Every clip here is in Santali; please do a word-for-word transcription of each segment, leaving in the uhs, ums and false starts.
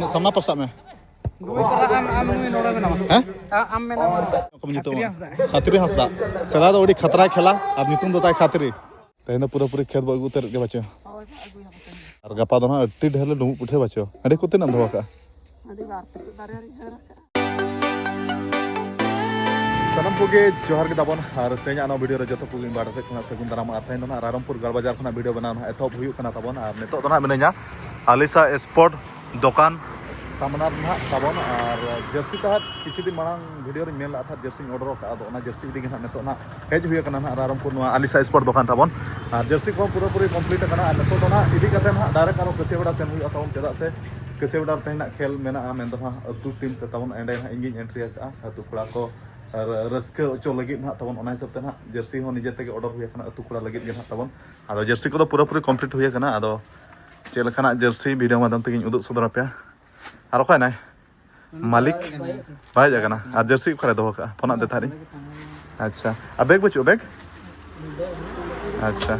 ᱥᱟᱢᱱᱟ ᱯᱟᱥᱟᱜ ᱢᱮ᱾ ᱫᱩᱭ ᱛᱟᱨᱟ ᱟᱢ, ᱟᱢ ᱱᱩᱭ ᱱᱚᱰᱮ ᱢᱮᱱᱟᱢᱟ᱾ ᱦᱮᱸ? ᱟ-, ᱟᱢ ᱢᱮᱱᱟᱢ᱾ ᱚᱠᱚᱭ ᱧᱩᱛᱩᱢ? ᱠᱷᱟᱛᱨᱤ ᱦᱟᱸᱥᱫᱟ᱾ ᱠᱷᱟᱛᱨᱤ ᱦᱟᱸᱥᱫᱟ᱾ ᱥᱮᱫᱟᱭ ᱫᱚ ᱟᱹᱰᱤ ᱠᱷᱟᱛᱨᱟᱭ ᱠᱷᱮᱞᱟ ᱟᱨ ᱧᱩᱛᱩᱢ ᱫᱚ ᱛᱟᱭ ᱠᱷᱟᱛᱨᱤ᱾ ᱛᱮᱦᱮᱧ ᱫᱚ ᱯᱩᱨᱟᱹᱯᱩᱨᱤ ᱠᱷᱮᱛ ᱵᱚ ᱟᱹᱜᱩ ᱩᱛᱟᱹᱨᱮᱫ ᱜᱮ ᱵᱟᱪᱚ᱾ ᱟᱨ ᱜᱟᱯᱟ ᱫᱚ ᱱᱟᱦᱟᱜ ᱟᱹᱰᱤ ᱰᱷᱮᱨ ᱞᱮ ᱰᱩᱸᱵᱩᱜ ᱯᱤᱴᱷᱟᱹ ᱵᱟᱪᱚ᱾ ᱦᱟᱺᱰᱤ ᱠᱚ ᱛᱤᱱᱟᱹᱜ ᱮᱢ ᱫᱚᱦᱚ ᱠᱟᱜᱼᱟ? ᱦᱟᱺᱰᱤ ᱵᱟᱨ ᱴᱩᱠᱩᱡ ᱵᱟᱨᱭᱟ ᱨᱤᱧ ᱦᱟᱹᱨ ᱟᱠᱟᱫᱼᱟ᱾ ᱥᱟᱱᱟᱢ ᱠᱚᱜᱮ ᱡᱚᱦᱟᱨ ᱜᱮ ᱛᱟᱵᱚᱱ᱾ ᱟᱨ ᱛᱮᱦᱮᱧᱟᱜ ᱱᱚᱣᱟ ᱵᱷᱤᱰᱤᱭᱳ ᱨᱮ ᱡᱚᱛᱚ ᱠᱚᱜᱮ ᱤᱧ ᱵᱟᱲᱟ ᱥᱮᱫ ᱠᱷᱚᱱᱟᱜ ᱥᱟᱹᱜᱩᱱ ᱫᱟᱨᱟᱢ᱾ ᱟᱨ ᱛᱮᱦᱮᱧ ᱫᱚ ᱱᱟᱦᱟᱜ ᱨᱟᱭᱨᱚᱝᱯᱩᱨ ᱜᱟᱲ ᱵᱟᱡᱟᱨ ᱠᱷᱚᱱᱟᱜ ᱵᱷᱤᱰᱤᱭᱳ ᱵᱮᱱᱟᱣ ᱱᱟᱦᱟᱜ ᱮᱛᱚᱦᱚᱵ ᱦᱩᱭᱩᱜ ᱠᱟᱱᱟ ᱛᱟᱵᱚᱱ᱾ ᱟᱨ ᱱᱤᱛᱚᱜ ᱫᱚ ᱱᱟᱦᱟᱜ ᱢᱤᱱᱟᱹᱧᱟ ᱟᱞᱤᱥᱟ ᱥᱯᱳᱨᱴ ᱫᱚᱠᱟᱱ ᱥᱟᱢᱱᱟ ᱨᱮ ᱱᱟᱦᱟᱜ ᱛᱟᱵᱚᱱ᱾ ᱟᱨ ᱡᱟᱹᱨᱥᱤ ᱛᱟᱦᱮᱸᱫ ᱠᱤᱪᱷᱩ ᱫᱤᱱ ᱢᱟᱲᱟᱝ ᱵᱷᱤᱰᱤᱭᱳ ᱨᱤᱧ ᱢᱮᱱ ᱞᱮᱫ ᱛᱟᱦᱮᱸᱫ, ᱡᱟᱹᱨᱥᱤᱧ ᱚᱰᱟᱨ ᱟᱠᱟᱫᱼᱟ᱾ ᱟᱫᱚ ᱚᱱᱟ ᱡᱟᱹᱨᱥᱤ ᱤᱫᱤ ᱜᱮ ᱱᱟᱦᱟᱜ ᱱᱤᱛᱚᱜ ᱱᱟᱦᱟᱜ ᱦᱮᱡ ᱦᱩᱭ ᱟᱠᱟᱱᱟ ᱱᱟᱦᱟᱜ ᱨᱟᱭᱨᱚᱝᱯᱩᱨ ᱱᱚᱣᱟ ᱟᱞᱤᱥᱟ ᱥᱯᱳᱨᱴ ᱫᱚᱠᱟᱱ ᱛᱟᱵᱚᱱ᱾ ᱟᱨ ᱡᱟᱹᱨᱥᱤ ᱠᱚᱦᱚᱸ ᱯᱩᱨᱟᱹᱯᱩᱨᱤ ᱠᱚᱢᱯᱞᱤᱴ ᱟᱠᱟᱱᱟ᱾ ᱟᱨ ᱱᱤᱛᱚᱜ ᱫᱚ ᱱᱟᱦᱟᱜ ᱤᱫᱤ ᱠᱟᱛᱮ ᱱᱟᱦᱟᱜ ᱰᱟᱭᱨᱮᱠᱴ ᱟᱨᱚ ᱠᱟᱹᱥᱤᱭᱟᱹᱵᱮᱲᱟ ᱥᱮᱱ ᱦᱩᱭᱩᱜᱼᱟ ᱛᱟᱵᱚᱱ, ᱪᱮᱫᱟᱜ ᱥᱮ ᱠᱟᱹᱥᱤᱭᱟᱹᱵᱮᱲᱟ ᱨᱮ ᱛᱮᱦᱮᱧ ᱱᱟᱦᱟᱜ ᱠᱷᱮᱞ ᱢᱮᱱᱟᱜᱼᱟ᱾ ᱢᱮᱱᱫᱚ ᱱᱟᱦᱟᱜ ᱟᱹᱛᱩ ᱴᱤᱢ ᱛᱮ ᱛᱟᱵᱚᱱ ᱚᱸᱰᱮ ᱱᱟᱦᱟᱜ ᱤᱧ ᱜᱤᱧ ᱮᱱᱴᱨᱤ ᱟᱠᱟᱫᱼᱟ᱾ ᱟᱹᱛᱩ ᱠᱚᱲᱟ ᱠᱚ ᱟᱨ ᱨᱟᱹᱥᱠᱟᱹ ᱦᱚᱪᱚ ᱞᱟᱹᱜᱤᱫ ᱱᱟᱦᱟᱜ ᱛᱟᱵᱚᱱ᱾ ᱚᱱᱟ ᱦᱤᱥᱟᱹᱵ ᱛᱮ ᱱᱟᱦᱟᱜ ᱡᱟᱹᱨᱥᱤ ᱦᱚᱸ ᱱᱤᱡᱮ ᱛᱮᱜᱮ ᱚᱰᱟᱨ ᱦᱩᱭ ᱟᱠᱟᱱᱟ ᱟᱹᱛᱩ ᱠᱚᱲᱟ ᱞᱟᱹᱜᱤᱫ ᱜᱮ ᱱᱟᱦᱟᱜ ᱛᱟᱵᱚᱱ᱾ ᱟᱫᱚ ᱡᱟᱹᱨᱥᱤ ᱠᱚᱫᱚ ᱯᱩᱨᱟᱹᱯᱩᱨᱤ ᱠᱚᱢᱯᱞᱤᱴ ᱦᱩᱭ ᱟᱠᱟᱱᱟ᱾ ᱟᱫᱚ ᱪᱮᱫ ᱞᱮᱠᱟᱱᱟᱜ ᱡᱟᱹᱨᱥᱤ ᱵᱷᱤᱰᱤᱭᱳ ᱢᱟᱫᱽᱫᱷᱚᱢ ᱛᱮᱜᱮᱧ ᱩᱫᱩᱜ ᱥᱚᱫᱚᱨ ᱟᱯᱮᱭᱟ᱾ ᱟᱨ ᱚᱠᱟᱭᱮᱱᱟᱭ? ᱢᱟᱹᱞᱤᱠ ᱵᱟᱭ ᱦᱮᱡ ᱟᱠᱟᱱᱟ᱾ ᱟᱨ ᱡᱟᱹᱨᱥᱤ ᱚᱠᱟᱨᱮ ᱫᱚᱦᱚ ᱠᱟᱜᱼᱟ? ᱯᱷᱳᱱᱟᱜ ᱫᱮ ᱛᱟᱦᱮᱸᱫ ᱤᱧ᱾ ᱟᱪᱪᱷᱟ, ᱟᱨ ᱵᱮᱜᱽ ᱵᱟᱹᱪᱩᱜᱼᱟ? ᱵᱮᱜᱽ? ᱟᱪᱪᱷᱟ,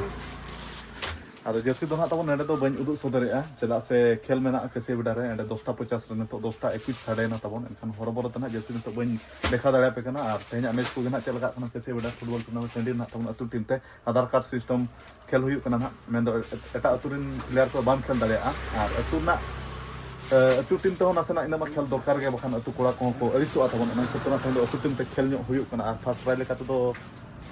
ᱟᱫᱚ ᱡᱟᱹᱨᱥᱤ ᱫᱚ ᱱᱟᱦᱟᱜ ᱛᱟᱵᱚᱱ ᱱᱚᱸᱰᱮ ᱫᱚ ᱵᱟᱹᱧ ᱩᱫᱩᱜ ᱥᱚᱫᱚᱨᱮᱜᱼᱟ, ᱪᱮᱫᱟᱜ ᱥᱮ ᱠᱷᱮᱞ ᱢᱮᱱᱟᱜᱼᱟ ᱠᱟᱹᱥᱤᱭᱟᱹᱵᱮᱰᱟ ᱨᱮ᱾ ᱚᱸᱰᱮ ᱫᱚᱥᱴᱟ ᱯᱚᱪᱟᱥ ᱨᱮ, ᱱᱤᱛᱚᱜ ᱫᱚᱥᱴᱟ ᱮᱠᱩᱥ ᱥᱟᱰᱮᱭᱮᱱᱟ ᱛᱟᱵᱚᱱ᱾ ᱮᱱᱠᱷᱟᱱ ᱦᱚᱨᱚᱵᱚᱨᱚ ᱛᱮ ᱱᱟᱦᱟᱜ ᱡᱟᱹᱨᱥᱤ ᱱᱤᱛᱚᱜ ᱵᱟᱹᱧ ᱫᱮᱠᱷᱟᱣ ᱫᱟᱲᱮᱭᱟᱯᱮ ᱠᱟᱱᱟ᱾ ᱟᱨ ᱛᱮᱦᱮᱧᱟᱜ ᱢᱮᱪ ᱠᱚᱜᱮ ᱱᱟᱦᱟᱜ ᱪᱮᱫ ᱞᱮᱠᱟᱜ ᱠᱟᱱᱟ ᱠᱟᱹᱥᱤᱭᱟᱹᱵᱮᱰᱟ ᱯᱷᱩᱴᱵᱚᱞ ᱴᱩᱨᱱᱟᱢᱮᱱᱴ ᱴᱟᱺᱰᱤ ᱨᱮ ᱱᱟᱦᱟᱜ ᱛᱟᱵᱚᱱ ᱟᱹᱛᱩ ᱴᱤᱢ ᱛᱮ ᱟᱫᱷᱟᱨ ᱠᱟᱨᱰ ᱥᱤᱥᱴᱮᱢ ᱠᱷᱮᱞ ᱦᱩᱭᱩᱜ ᱠᱟᱱᱟ ᱱᱟᱦᱟᱜ, ᱢᱮᱱᱫᱚ ᱮᱴᱟᱜ ᱟᱹᱛᱩ ᱨᱮᱱ ᱯᱞᱮᱭᱟᱨ ᱠᱚ ᱵᱟᱢ ᱠᱷᱮᱞ ᱫᱟᱲᱮᱭᱟᱜᱼᱟ᱾ ᱟᱨ ᱟᱹᱛᱩ ᱨᱮᱱᱟᱜ, ᱮ, ᱟᱹᱛᱩ ᱴᱤᱢ ᱛᱮᱦᱚᱸ ᱱᱟᱥᱮᱱᱟᱜ ᱤᱱᱟᱹ ᱢᱟ ᱠᱷᱮᱞ ᱫᱚᱨᱠᱟᱨ ᱜᱮ, ᱵᱟᱠᱷᱟᱱ ᱟᱹᱛᱩ ᱠᱚᱲᱟ ᱠᱚᱦᱚᱸ ᱠᱚ ᱟᱹᱲᱤᱥᱚᱜᱼᱟ ᱛᱟᱵᱚᱱ᱾ ᱚᱱᱟ ᱦᱤᱥᱟᱹᱵ ᱛᱮ ᱱᱟᱜ ᱛᱮᱦᱮᱧ ᱫᱚ ᱟᱹᱛᱩ ᱴᱤᱢ ᱛᱮ ᱠᱷᱮᱞ ᱧᱚᱜ ᱦᱩᱭᱩᱜ ᱠᱟᱱᱟ᱾ ᱟᱨ ᱯᱷᱟᱥᱴ ᱯᱨᱟᱭᱤᱡᱽ ᱞᱮᱠᱟ ᱛᱮᱫᱚ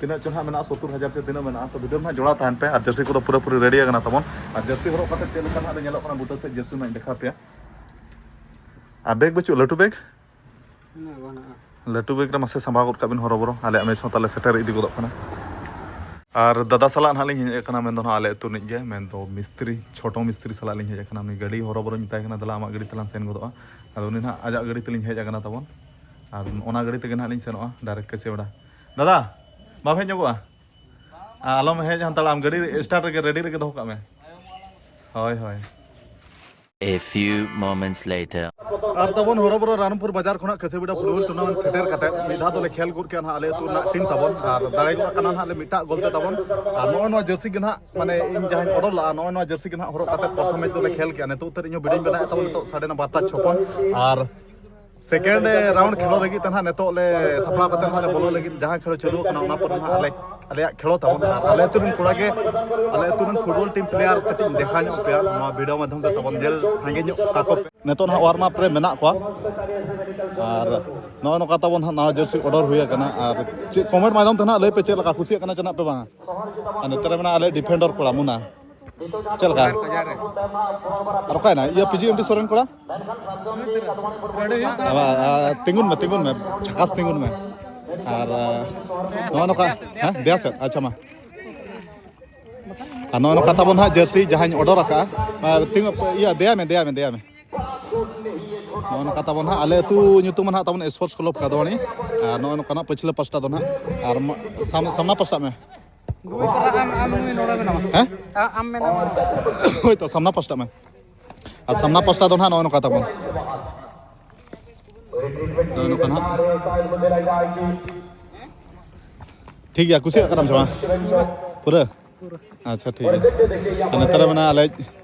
ᱛᱤᱱᱟᱹᱜ ᱪᱚ ᱱᱟᱦᱟᱜ ᱢᱮᱱᱟᱜᱼᱟ, ᱥᱚᱛᱛᱚᱨ ᱦᱟᱡᱟᱨ ᱪᱚ ᱛᱤᱱᱟᱹᱜ ᱢᱮᱱᱟᱜᱼᱟ, ᱛᱚ ᱵᱷᱤᱰᱤᱭᱳ ᱨᱮ ᱱᱟᱦᱟᱜ ᱡᱚᱲᱟᱣ ᱛᱟᱦᱮᱱ ᱯᱮ᱾ ᱟᱨ ᱡᱟᱹᱨᱥᱤ ᱠᱚᱫᱚ ᱯᱩᱨᱟᱹᱯᱩᱨᱤ ᱨᱮᱰᱤ ᱟᱠᱟᱱᱟ ᱛᱟᱵᱚᱱ᱾ ᱟᱨ ᱡᱟᱹᱨᱥᱤ ᱦᱚᱨᱚᱜ ᱠᱟᱛᱮ ᱪᱮᱫ ᱞᱮᱠᱟ ᱱᱟᱦᱟᱜ ᱞᱮ ᱧᱮᱞᱚᱜ ᱠᱟᱱᱟ ᱵᱩᱴᱟᱹ ᱥᱮᱫ, ᱡᱟᱹᱨᱥᱤ ᱱᱟᱦᱟᱜ ᱤᱧ ᱫᱮᱠᱷᱟᱣ ᱯᱮᱭᱟ᱾ ᱟᱨ ᱵᱮᱜᱽ ᱵᱟᱹᱪᱩᱜ, ᱞᱟᱹᱴᱩ ᱵᱮᱜᱽ? ᱢᱮᱱᱟᱜᱼᱟ, ᱢᱮᱱᱟᱜᱼᱟ᱾ ᱞᱟᱹᱴᱩ ᱵᱮᱜᱽ ᱨᱮ ᱢᱟᱥᱮ ᱥᱟᱢᱵᱟᱣ ᱜᱚᱫ ᱠᱟᱜ ᱵᱤᱱ ᱦᱚᱨᱚᱵᱚᱨᱚ, ᱟᱞᱮᱭᱟᱜ ᱢᱮᱪ ᱦᱚᱸ ᱛᱟᱞᱮ ᱥᱮᱴᱮᱨ ᱤᱫᱤ ᱜᱚᱫᱚᱜ ᱠᱟᱱᱟ᱾ ᱟᱨ ᱫᱟᱫᱟ ᱥᱟᱞᱟᱜ ᱱᱟᱦᱟᱜ ᱞᱤᱧ ᱦᱮᱡ ᱟᱠᱟᱱᱟ, ᱢᱮᱱᱫᱚ ᱱᱟᱦᱟᱜ ᱟᱞᱮ ᱟᱹᱛᱩ ᱨᱤᱱᱤᱡ ᱜᱮ, ᱢᱮᱱᱫᱚ ᱢᱤᱥᱛᱨᱤ, ᱪᱷᱳᱴᱳ ᱢᱤᱥᱛᱨᱤ ᱥᱟᱞᱟᱜ ᱞᱤᱧ ᱦᱮᱡ ᱟᱠᱟᱱᱟ᱾ ᱩᱱᱤ ᱜᱟᱹᱰᱤ ᱦᱚᱨᱚᱵᱚᱨᱚᱧ ᱢᱮᱛᱟᱭ ᱠᱟᱱᱟ, "ᱫᱮᱞᱟ ᱟᱢᱟᱜ ᱜᱟᱹᱰᱤ ᱛᱮᱞᱟᱝ ᱥᱮᱱ ᱜᱚᱫᱚᱜᱼᱟ᱾" ᱟᱫᱚ ᱩᱱᱤ ᱱᱟᱦᱟᱜ ᱟᱡᱟᱜ ᱜᱟᱹᱰᱤ ᱛᱮᱞᱤᱧ ᱦᱮᱡ ᱟᱠᱟᱱᱟ ᱛᱟᱵᱚᱱ, ᱟᱨ ᱚᱱᱟ ᱜᱟᱹᱰᱤ ᱛᱮᱜᱮ ᱱᱟᱦᱟᱜ ᱞᱤᱧ ᱥᱮᱱᱚᱜᱼᱟ ᱰᱟᱭᱨᱮᱠᱴ ᱠᱟᱹᱥᱤᱭᱟᱹᱵᱮᱲᱟ᱾ ᱫᱟᱫᱟ, ᱵᱟᱢ ᱦᱮᱡ ᱧᱚᱜᱚᱜᱼᱟ? ᱟᱞᱚᱢ ᱦᱮᱡ ᱦᱟᱛᱟᱲᱟ, ᱟᱢ ᱜᱟᱹᱰᱤ ᱥᱴᱟᱨᱴ ᱨᱮᱜᱮ, ᱨᱮᱰᱤ ᱨᱮᱜᱮ ᱫᱚᱦᱚ ᱠᱟᱜ ᱢᱮ᱾ ᱦᱳᱭ, ᱦᱳᱭ᱾ A few moments later. ᱟᱨ ᱛᱟᱵᱚᱱ ᱦᱚᱨᱚᱵᱚᱨᱚ ᱨᱟᱱᱯᱩᱨ ᱵᱟᱡᱟᱨ ᱠᱷᱚᱱᱟᱜ ᱠᱷᱟᱹᱥᱤᱵᱤᱰᱟ ᱯᱷᱩᱴᱵᱚᱞ ᱴᱩᱨᱱᱟᱢᱮᱱᱴ ᱥᱮᱴᱮᱨ ᱠᱟᱛᱮ ᱢᱤᱫ ᱫᱷᱟᱣ ᱫᱚᱞᱮ ᱠᱷᱮᱞ ᱜᱚᱫ ᱠᱮᱜᱼᱟ ᱱᱟᱦᱟᱜ ᱟᱞᱮ ᱟᱹᱛᱩ ᱨᱮᱱᱟᱜ ᱴᱤᱢ ᱛᱟᱵᱚᱱ, ᱟᱨ ᱫᱟᱲᱮ ᱜᱚᱫ ᱟᱠᱟᱱᱟ ᱱᱟᱦᱟᱜ ᱞᱮ ᱢᱤᱫᱴᱟᱜ ᱜᱳᱞ ᱛᱮ ᱛᱟᱵᱚᱱ᱾ ᱟᱨ ᱱᱚᱜᱼᱚᱭ ᱱᱚᱣᱟ ᱡᱟᱹᱨᱥᱤ ᱜᱮ ᱱᱟᱦᱟᱜ, ᱢᱟᱱᱮ, ᱤᱧ ᱡᱟᱦᱟᱸᱧ ᱚᱰᱟᱨ ᱞᱟᱜᱼᱟ, ᱱᱚᱜᱼᱚᱭ ᱱᱚᱣᱟ ᱡᱟᱹᱨᱥᱤ ᱜᱮ ᱱᱟᱦᱟᱜ ᱦᱚᱨᱚᱜ ᱠᱟᱛᱮ ᱯᱨᱚᱛᱷᱚᱢ ᱢᱮᱪ ᱫᱚᱞᱮ ᱠᱷᱮᱞ ᱠᱮᱜᱼᱟ᱾ ᱱᱤᱛᱚᱜ ᱩᱛᱟᱹᱨ ᱤᱧ ᱦᱚᱸ ᱵᱷᱤᱰᱤᱧ ᱵᱮᱱᱟᱣᱮᱫ ᱛᱟᱵᱚᱱ, ᱱᱤᱛᱚᱜ ᱥᱟᱰᱮ ᱱᱟ ᱵᱟᱨᱚᱴᱟ ᱪᱷᱚᱯᱚᱱ᱾ ᱟᱨ ᱥᱮᱠᱮᱱᱰ ᱨᱟᱣᱩᱱᱰ ᱠᱷᱮᱞᱳ ᱞᱟᱹᱜᱤᱫ ᱛᱮ ᱱᱟᱦᱟᱜ ᱱᱤᱛᱚᱜ ᱞᱮ ᱥᱟᱯᱲᱟᱣ ᱠᱟᱛᱮ ᱱᱟᱦᱟᱜ ᱞᱮ ᱵᱚᱞᱚ ᱞᱟᱹᱜᱤᱫ, ᱡᱟᱦᱟᱸ ᱠᱷᱮᱞᱳ ᱪᱟᱹᱞᱩ ᱟᱠᱟᱱᱟ ᱚᱱᱟ ᱯᱚᱨᱮ ᱱᱟᱦᱟᱜ ᱟᱞᱮ, ᱟᱞᱮᱭᱟᱜ ᱠᱷᱮᱞᱳ ᱛᱟᱵᱚᱱ᱾ ᱟᱨ ᱟᱞᱮ ᱟᱹᱛᱩ ᱨᱮᱱ ᱠᱚᱲᱟ ᱜᱮ, ᱟᱞᱮ ᱟᱹᱛᱩ ᱨᱮᱱ ᱯᱷᱩᱴᱵᱚᱞ ᱴᱤᱢ ᱯᱞᱮᱭᱟᱨ ᱠᱟᱹᱴᱤᱡ ᱤᱧ ᱫᱮᱠᱷᱟᱣ ᱧᱚᱜ ᱯᱮᱭᱟ, ᱱᱚᱣᱟ ᱵᱷᱤᱰᱤᱭᱳ ᱢᱟᱫᱽᱫᱷᱚᱢ ᱛᱮ ᱛᱟᱵᱚᱱ ᱧᱮᱞ ᱥᱟᱸᱜᱮ ᱧᱚᱜ ᱠᱟᱠᱚ ᱯᱮ᱾ ᱱᱤᱛᱚᱜ ᱱᱟᱦᱟᱜ ᱣᱟᱨᱢ ᱟᱯ ᱨᱮ ᱢᱮᱱᱟᱜ ᱠᱚᱣᱟ᱾ ᱟᱨ ᱱᱚᱜᱼᱚᱭ ᱱᱚᱝᱠᱟ ᱛᱟᱵᱚᱱ ᱱᱟᱦᱟᱜ ᱱᱟᱣᱟ ᱡᱟᱹᱨᱥᱤ ᱚᱰᱟᱨ ᱦᱩᱭ ᱟᱠᱟᱱᱟ᱾ ᱟᱨ ᱪᱮᱫ ᱠᱚᱢᱮᱱᱴ ᱢᱟᱫᱽᱫᱷᱚᱢ ᱛᱮ ᱱᱟᱦᱟᱜ ᱞᱟᱹᱭ ᱯᱮ, ᱪᱮᱫ ᱞᱮᱠᱟ ᱠᱩᱥᱤᱭᱟᱜ ᱠᱟᱱᱟ ᱪᱮ ᱱᱟᱦᱟᱜ ᱯᱮ ᱵᱟᱝᱟ? ᱟᱨ ᱱᱚᱛᱮ ᱨᱮ ᱢᱮᱱᱟᱜᱼᱟ ᱟᱞᱮ ᱰᱤᱯᱷᱮᱱᱰᱟᱨ ᱠᱚᱲᱟ ᱢᱩᱱᱟ᱾ ᱪᱮᱫ ᱞᱮᱠᱟ? ᱟᱨ ᱚᱠᱟᱭᱮᱱᱟ? ᱤᱭᱟᱹ, ᱯᱤ ᱡᱤ ᱮᱢ ᱰᱤ ᱥᱚᱨᱮᱱ ᱠᱚᱲᱟ? ᱟᱵᱟ, ᱟ, ᱛᱤᱸᱜᱩᱱ ᱢᱮ, ᱛᱤᱸᱜᱩᱱ ᱢᱮ, ᱡᱷᱟᱠᱟᱥ ᱛᱤᱸᱜᱩᱱ ᱢᱮ᱾ ᱟᱨ, ᱟ, ᱱᱚᱜᱼᱚ ᱱᱚᱝᱠᱟ, ᱦᱮᱸ, ᱫᱮᱭᱟ ᱥᱮᱫ, ᱟᱪᱪᱷᱟ ᱢᱟ᱾ ᱟᱨ ᱱᱚᱜᱼᱚ ᱱᱚᱝᱠᱟ ᱛᱟᱵᱚᱱ ᱦᱟᱸᱜ ᱡᱟᱹᱨᱥᱤ ᱡᱟᱦᱟᱸᱧ ᱚᱰᱟᱨ ᱟᱠᱟᱫᱼᱟ᱾ ᱟ, ᱛᱤᱸᱜᱩ, ᱤᱭᱟᱹ, ᱫᱮᱭᱟ ᱢᱮ, ᱫᱮᱭᱟ ᱢᱮ, ᱫᱮᱭᱟ ᱢᱮ᱾ ᱱᱚᱜᱼᱚ ᱱᱚᱝᱠᱟ ᱛᱟᱵᱚᱱ ᱦᱟᱸᱜ ᱟᱞᱮ ᱟᱹᱛᱩ ᱧᱩᱛᱩᱢ ᱢᱟ ᱱᱟᱦᱟᱜ ᱛᱟᱵᱚᱱ ᱥᱯᱳᱨᱴᱥ ᱠᱞᱟᱵᱽ ᱠᱟᱫᱣᱟᱱᱤ᱾ ᱟᱨ ᱱᱚᱜᱼᱚ ᱱᱚᱝᱠᱟᱱᱟᱜ ᱯᱟᱹᱪᱷᱞᱟᱹ ᱯᱟᱥᱴᱟ ᱫᱚ ᱱᱟᱦᱟᱜ, ᱟᱨ ᱢᱟ-, ᱥᱟᱢ-, ᱥᱟᱢᱱᱟ ᱯᱟᱥᱴᱟ ᱢᱮ᱾ ᱟᱢ, ᱟᱢ ᱱᱩᱭ ᱱᱚᱰᱮ ᱢᱮᱱᱟᱢᱟ᱾ ᱦᱮᱸ? ᱟ-, ᱟᱢ ᱢᱮᱱᱟᱢᱟ᱾ ᱦᱳᱭ ᱛᱚ, ᱥᱟᱢᱱᱟ ᱯᱟᱥᱴᱟ ᱢᱮ᱾ ᱟᱨ ᱥᱟᱢᱱᱟ ᱯᱟᱥᱴᱟ ᱫᱚ ᱱᱟᱦᱟᱜ ᱱᱚᱜᱼᱚ ᱱᱚᱝᱠᱟ ᱛᱟᱵᱚᱱ᱾ ᱱᱚᱜᱼᱚ ᱱᱚᱝᱠᱟ ᱱᱟᱦᱟᱜ᱾ ᱴᱷᱤᱠ ᱜᱮᱭᱟ, ᱠᱩᱥᱤᱭᱟᱜ ᱠᱟᱱᱟᱢ ᱥᱮ ᱵᱟᱝ? ᱯᱩᱨᱟᱹ? ᱟᱪᱪᱷᱟ, ᱴᱷᱤᱠ ᱜᱮᱭᱟ᱾ ᱟᱨ ᱱᱮᱛᱟᱨ ᱢᱮᱱᱟᱜᱼᱟ ᱟᱞᱮ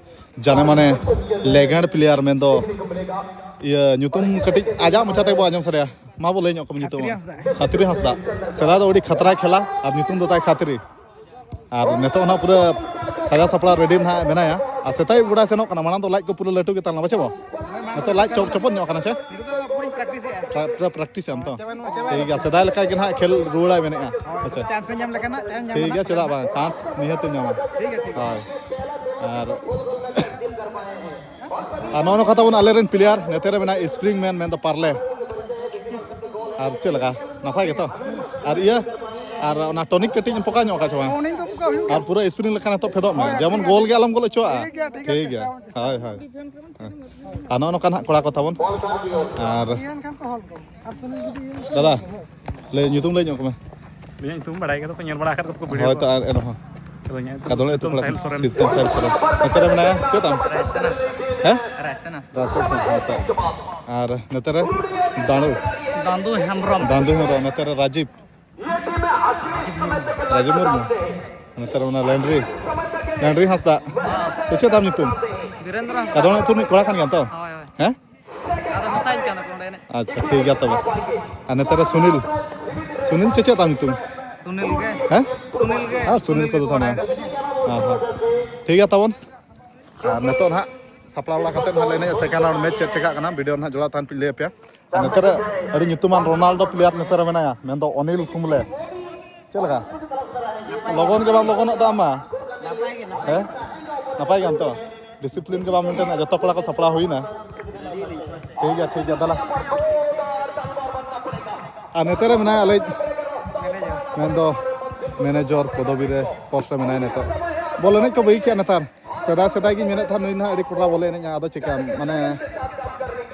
ᱡᱟᱱᱮ ᱢᱟᱱᱮ ᱞᱮᱜᱮᱱᱰ ᱯᱞᱮᱭᱟᱨ ᱢᱮᱱᱫᱚ, ᱤᱭᱟᱹ, ᱧᱩᱛᱩᱢ ᱠᱟᱹᱴᱤᱡ ᱟᱡᱟᱜ ᱢᱚᱪᱟ ᱛᱮᱜᱮ ᱵᱚ ᱟᱸᱡᱚᱢ ᱥᱟᱰᱮᱭᱟ᱾ ᱢᱟ ᱵᱚ ᱞᱟᱹᱭ ᱧᱚᱜ ᱠᱚᱢ ᱧᱩᱛᱩᱢ᱾ ᱠᱷᱟᱛᱨᱤ ᱦᱟᱸᱥᱫᱟ᱾ ᱠᱷᱟᱛᱨᱤ ᱦᱟᱸᱥᱫᱟ᱾ ᱥᱮᱫᱟᱭ ᱫᱚ ᱟᱹᱰᱤ ᱠᱷᱟᱛᱨᱟᱭ ᱠᱷᱮᱞᱟ ᱟᱨ ᱧᱩᱛᱩᱢ ᱫᱚ ᱛᱟᱭ ᱠᱷᱟᱛᱨᱤ᱾ ᱟᱨ ᱱᱤᱛᱚᱜ ᱱᱟᱦᱟᱜ ᱯᱩᱨᱟᱹ ᱥᱟᱡᱟᱣ ᱥᱟᱯᱲᱟᱣ ᱨᱮᱰᱤ ᱱᱟᱦᱟᱜ ᱢᱮᱱᱟᱭᱟ᱾ ᱟᱨ ᱥᱮᱛᱟᱜ ᱟᱹᱭᱩᱵ ᱜᱚᱰᱟᱭ ᱥᱮᱱᱚᱜ ᱠᱟᱱᱟ, ᱢᱟᱲᱟᱝ ᱫᱚ ᱞᱟᱡ ᱠᱚ ᱯᱩᱨᱟᱹ ᱞᱟᱹᱴᱩ ᱜᱮ ᱛᱟᱦᱮᱸ ᱞᱮᱱᱟ, ᱵᱟᱪᱮ ᱵᱚ? ᱱᱤᱛᱚᱜ ᱞᱟᱡ ᱪᱚᱯ ᱪᱚᱯᱚᱫ ᱧᱚᱜ ᱠᱟᱱᱟ ᱥᱮ? ᱱᱤᱛᱚᱜ ᱫᱚ ᱯᱩᱨᱟᱹᱧ ᱯᱨᱮᱠᱴᱤᱥᱮᱜᱼᱟ᱾ ᱯᱨᱟ-, ᱯᱩᱨᱟᱹ ᱯᱨᱮᱠᱴᱤᱥ ᱮᱢ ᱛᱚ? ᱪᱟᱵᱟᱭᱮᱱᱟ, ᱪᱟᱵᱟᱭᱮᱱᱟ᱾ ᱴᱷᱤᱠ ᱜᱮᱭᱟ, ᱥᱮᱫᱟᱭ ᱞᱮᱠᱟ ᱜᱮ ᱱᱟᱦᱟᱜ ᱠᱷᱮᱞ ᱨᱩᱣᱟᱹᱲᱟᱭ ᱢᱮᱱᱮᱜᱼᱟ᱾ ᱦᱳᱭ, ᱟᱪᱪᱷᱟ᱾ ᱪᱟᱱᱥ ᱮ ᱧᱟᱢ ᱞᱮᱠᱷᱟᱱ ᱱᱟᱦᱟᱜ, ᱪᱟᱱᱥ ᱧᱟᱢᱟ ᱴᱷᱤᱠ ᱜᱮᱭᱟ, ᱱᱟᱦᱟᱜ᱾ ᱪᱮᱫᱟᱜ ᱵᱟᱝ? ᱪᱟᱱᱥ ᱱᱤᱦᱟᱹᱛ ᱮᱢ ᱧᱟᱢᱟ᱾ ᱴᱷᱤᱠ ᱜᱮᱭᱟ, ᱴᱷᱤᱠ ᱜᱮᱭᱟ᱾ ᱦᱳᱭ᱾ ᱟᱨ, ᱟᱨ ᱱᱚᱜᱼᱚ ᱱᱚᱝᱠᱟ ᱛᱟᱵᱚᱱ ᱟᱞᱮᱨᱮᱱ ᱯᱞᱮᱭᱟᱨ, ᱱᱚᱛᱮ ᱨᱮ ᱢᱮᱱᱟᱜᱼᱟ ᱥᱯᱨᱤᱝ ᱢᱮᱱ, ᱢᱮᱱᱫᱚ ᱯᱟᱨᱞᱮ᱾ ᱟᱨ ᱪᱮᱫ ᱞᱮᱠᱟ? ᱱᱟᱯᱟᱭ ᱜᱮᱛᱚ? ᱟᱨ ᱤᱭᱟᱹ, ᱟᱨ ᱚᱱᱟ ᱴᱚᱱᱤᱠ ᱠᱟᱹᱴᱤᱡ ᱮᱢ ᱯᱚᱠᱟ ᱧᱚᱜ ᱟᱠᱟᱫ ᱥᱮ ᱵᱟᱝ? ᱴᱚᱱᱤᱠ ᱫᱚ ᱯᱚᱠᱟ ᱦᱩᱭᱩᱜ ᱜᱮᱭᱟ᱾ ᱟᱨ ᱯᱩᱨᱟᱹ ᱥᱯᱨᱤᱝ ᱞᱮᱠᱟ ᱱᱤᱛᱚᱜ ᱯᱷᱮᱫᱚᱜ ᱢᱮ, ᱦᱳᱭ, ᱡᱮᱢᱚᱱ ᱴᱷᱤᱠ ᱜᱮᱭᱟ᱾ ᱜᱳᱞ ᱜᱮ ᱟᱞᱚᱢ ᱜᱳᱞ ᱦᱚᱪᱚᱣᱟᱜᱼᱟ᱾ ᱴᱷᱤᱠ ᱜᱮᱭᱟ, ᱴᱷᱤᱠ ᱜᱮᱭᱟ, ᱴᱷᱤᱠ ᱜᱮᱭᱟ᱾ ᱦᱳᱭ, ᱦᱳᱭ᱾ ᱦᱮᱸ᱾ ᱟᱨ ᱱᱚᱜᱼᱚ ᱱᱚᱝᱠᱟ ᱱᱟᱦᱟᱜ ᱠᱚᱲᱟ ᱠᱚ ᱛᱟᱵᱚᱱ᱾ ᱟᱨ ᱤᱭᱟᱹ ᱮᱱᱠᱷᱟᱱ ᱠᱚ ᱦᱚᱲ ᱠᱚ᱾ ᱟᱨ ᱛᱚᱵᱮ ᱡᱩᱫᱤ ᱤᱭᱟᱹ ᱫᱟᱫᱟ, ᱞᱟᱹᱭ, ᱧᱩᱛᱩᱢ ᱞᱟᱹᱭ ᱧᱚᱜ ᱠᱚᱢᱮ᱾ ᱤᱧᱟᱹᱜ ᱧᱩᱛᱩᱢ ᱵᱟᱲᱟᱭ ᱜᱮᱭᱟ ᱠᱚ, ᱧᱮᱞ ᱵᱟᱲᱟ ᱟᱠᱟᱫ ᱠᱚ ᱵᱷᱤᱰᱤᱭᱳ ᱦᱳᱭ ᱠᱚ᱾ ᱛᱚ, ᱟᱨ ᱮᱱᱨᱮᱦᱚᱸ᱾ ᱠᱟᱫᱚᱞᱮ ᱟᱹᱛᱩ ᱠᱚᱲᱟ ᱠᱟᱱᱟ᱾ ᱥᱤᱛᱩᱝ ᱥᱟᱭᱤᱞ ᱥᱚᱨᱮᱱ᱾ ᱱᱚᱛᱮ ᱨᱮ ᱢᱮᱱᱟᱭᱟ, ᱪᱮᱫ ᱛᱟᱢ? ᱨᱟᱭᱥᱟᱱ ᱦᱟᱸᱥᱫᱟ᱾ ᱦᱮᱸ? ᱨᱟᱭᱥᱟᱱ ᱦᱟᱸᱥᱫᱟ᱾ ᱨᱟᱭᱥᱟᱱ ᱦᱟᱸᱥᱫᱟ᱾ ᱟᱨ ᱱᱚᱛᱮ ᱨᱮ ᱫᱟᱸᱲᱩ᱾ ᱫᱟᱸᱫᱩ ᱦᱮᱢᱵᱨᱚᱢ᱾ ᱫᱟᱸᱫᱩ ᱦᱮᱢᱵᱨᱚᱢ, ᱱᱚᱛᱮ ᱨᱮ ᱨᱟᱡᱤᱵᱽ᱾ ᱨᱟᱡᱤᱵᱽ ᱢᱩᱨᱢᱩ᱾ ᱱᱚᱛᱮ ᱨᱮ ᱚᱱᱟ ᱞᱮᱱᱰᱨᱤ, ᱞᱮᱱᱰᱨᱤ ᱦᱟᱸᱥᱫᱟ᱾ ᱥᱮ ᱪᱮᱫ ᱛᱟᱢ ᱧᱩᱛᱩᱢ? ᱵᱤᱨᱮᱱᱫᱨᱚ ᱦᱟᱸᱥᱫᱟ᱾ ᱠᱟᱫᱚᱞ ᱟᱹᱛᱩ ᱨᱤᱱᱤᱡ ᱠᱚᱲᱟ ᱠᱟᱱ ᱜᱮᱭᱟᱢ ᱛᱚ? ᱦᱳᱭ, ᱦᱳᱭ᱾ ᱦᱮᱸ? ᱟᱫᱚ ᱢᱮᱥᱟᱭᱤᱧ ᱠᱟᱱᱟ ᱠᱚ ᱚᱸᱰᱮ ᱮᱱᱮᱡ᱾ ᱟᱪᱪᱷᱟ, ᱴᱷᱤᱠ ᱜᱮᱭᱟ ᱛᱚᱵᱮ᱾ ᱟᱨ ᱱᱚᱛᱮ ᱨᱮ ᱥᱩᱱᱤᱞ, ᱥᱩᱱᱤᱞ ᱪᱮ ᱪᱮᱫ ᱛᱟᱢ ᱧᱩᱛᱩᱢ? ᱥᱩᱱᱤᱞ ᱜᱮ᱾ ᱦᱮᱸ? ᱥᱩᱱᱤᱞ ᱜᱮ᱾ ᱟᱨ ᱥᱩᱱᱤᱞ ᱥᱩᱱᱤᱞ ᱠᱚᱫᱚ ᱠᱚ ᱛᱟᱦᱮᱱᱟ᱾ ᱵᱟᱲᱟᱭ ᱠᱟᱫᱤᱧᱟ᱾ ᱦᱮᱸ, ᱦᱮᱸ᱾ ᱴᱷᱤᱠ ᱜᱮᱭᱟ ᱛᱟᱵᱚᱱ᱾ ᱟᱨ ᱱᱤᱛᱚᱜ ᱱᱟᱦᱟᱜ ᱥᱟᱯᱲᱟᱣ ᱵᱟᱲᱟ ᱠᱟᱛᱮᱫ ᱱᱟᱦᱟᱜ ᱞᱮ ᱮᱱᱮᱡᱼᱟ second round match, ᱪᱮᱫ ᱪᱮᱠᱟᱜ ᱠᱟᱱᱟ video ᱱᱟᱦᱟᱜ ᱡᱚᱲᱟᱣ ᱛᱟᱦᱮᱱ ᱯᱮ, ᱞᱟᱹᱭ ᱟᱯᱮᱭᱟ᱾ ᱟᱨ ᱱᱚᱛᱮ ᱨᱮ ᱟᱹᱰᱤ ᱧᱩᱛᱩᱢᱟᱱ ᱨᱳᱱᱟᱞᱰᱳ player ᱱᱚᱛᱮ ᱨᱮ ᱢᱮᱱᱟᱭᱟ, ᱢᱮᱱᱫᱚ ᱚᱱᱤᱞ ᱠᱩᱢᱵᱽᱞᱮ᱾ ᱪᱮᱫ ᱞᱮᱠᱟ? ᱞᱚᱜᱚᱱ ᱜᱮ ᱵᱟᱢ ᱞᱚᱜᱚᱱᱚᱜ ᱫᱚ ᱟᱢ ᱢᱟ᱾ ᱱᱟᱯᱟᱭ ᱜᱮ, ᱱᱟᱯᱟᱭ ᱦᱮᱸ? ᱜᱮ᱾ ᱱᱟᱯᱟᱭ ᱜᱮᱭᱟᱢ ᱛᱚ? Discipline ᱜᱮ ᱵᱟᱢ maintain ᱮᱫᱟ, ᱡᱚᱛᱚ ᱠᱚᱲᱟ ᱠᱚ ᱥᱟᱯᱲᱟᱣ ᱦᱩᱭᱱᱟ? ᱴᱷᱤᱠ ᱜᱮᱭᱟ, ᱴᱷᱤᱠ ᱜᱮᱭᱟ, ᱫᱮᱞᱟ᱾ ᱟᱨ ᱱᱚᱛᱮ ᱨᱮ ᱢᱮᱱᱟᱭᱟ ᱟᱞᱮᱭᱤᱡ ᱢᱮᱱᱫᱚ manager ᱯᱚᱫᱚᱵᱤ ᱨᱮ, post ᱨᱮ ᱢᱮᱱᱟᱭᱟ ᱱᱤᱛᱚᱜ᱾ ᱵᱚᱞ ᱮᱱᱮᱡ ᱠᱚ ᱵᱟᱹᱜᱤ ᱠᱮᱜᱼᱟ ᱱᱮᱛᱟᱨ᱾ ᱥᱮᱫᱟᱭ, ᱥᱮᱫᱟᱭ ᱜᱤᱧ ᱢᱮᱱᱮᱫ ᱛᱟᱦᱮᱸᱫ ᱱᱩᱭ ᱱᱟᱦᱟᱜ ᱟᱹᱰᱤ ᱠᱚᱰᱨᱟ ᱵᱚᱞᱮ ᱮᱱᱮᱡᱼᱟ, ᱟᱫᱚ ᱪᱤᱠᱟᱹᱭᱟᱢ? ᱢᱟᱱᱮ,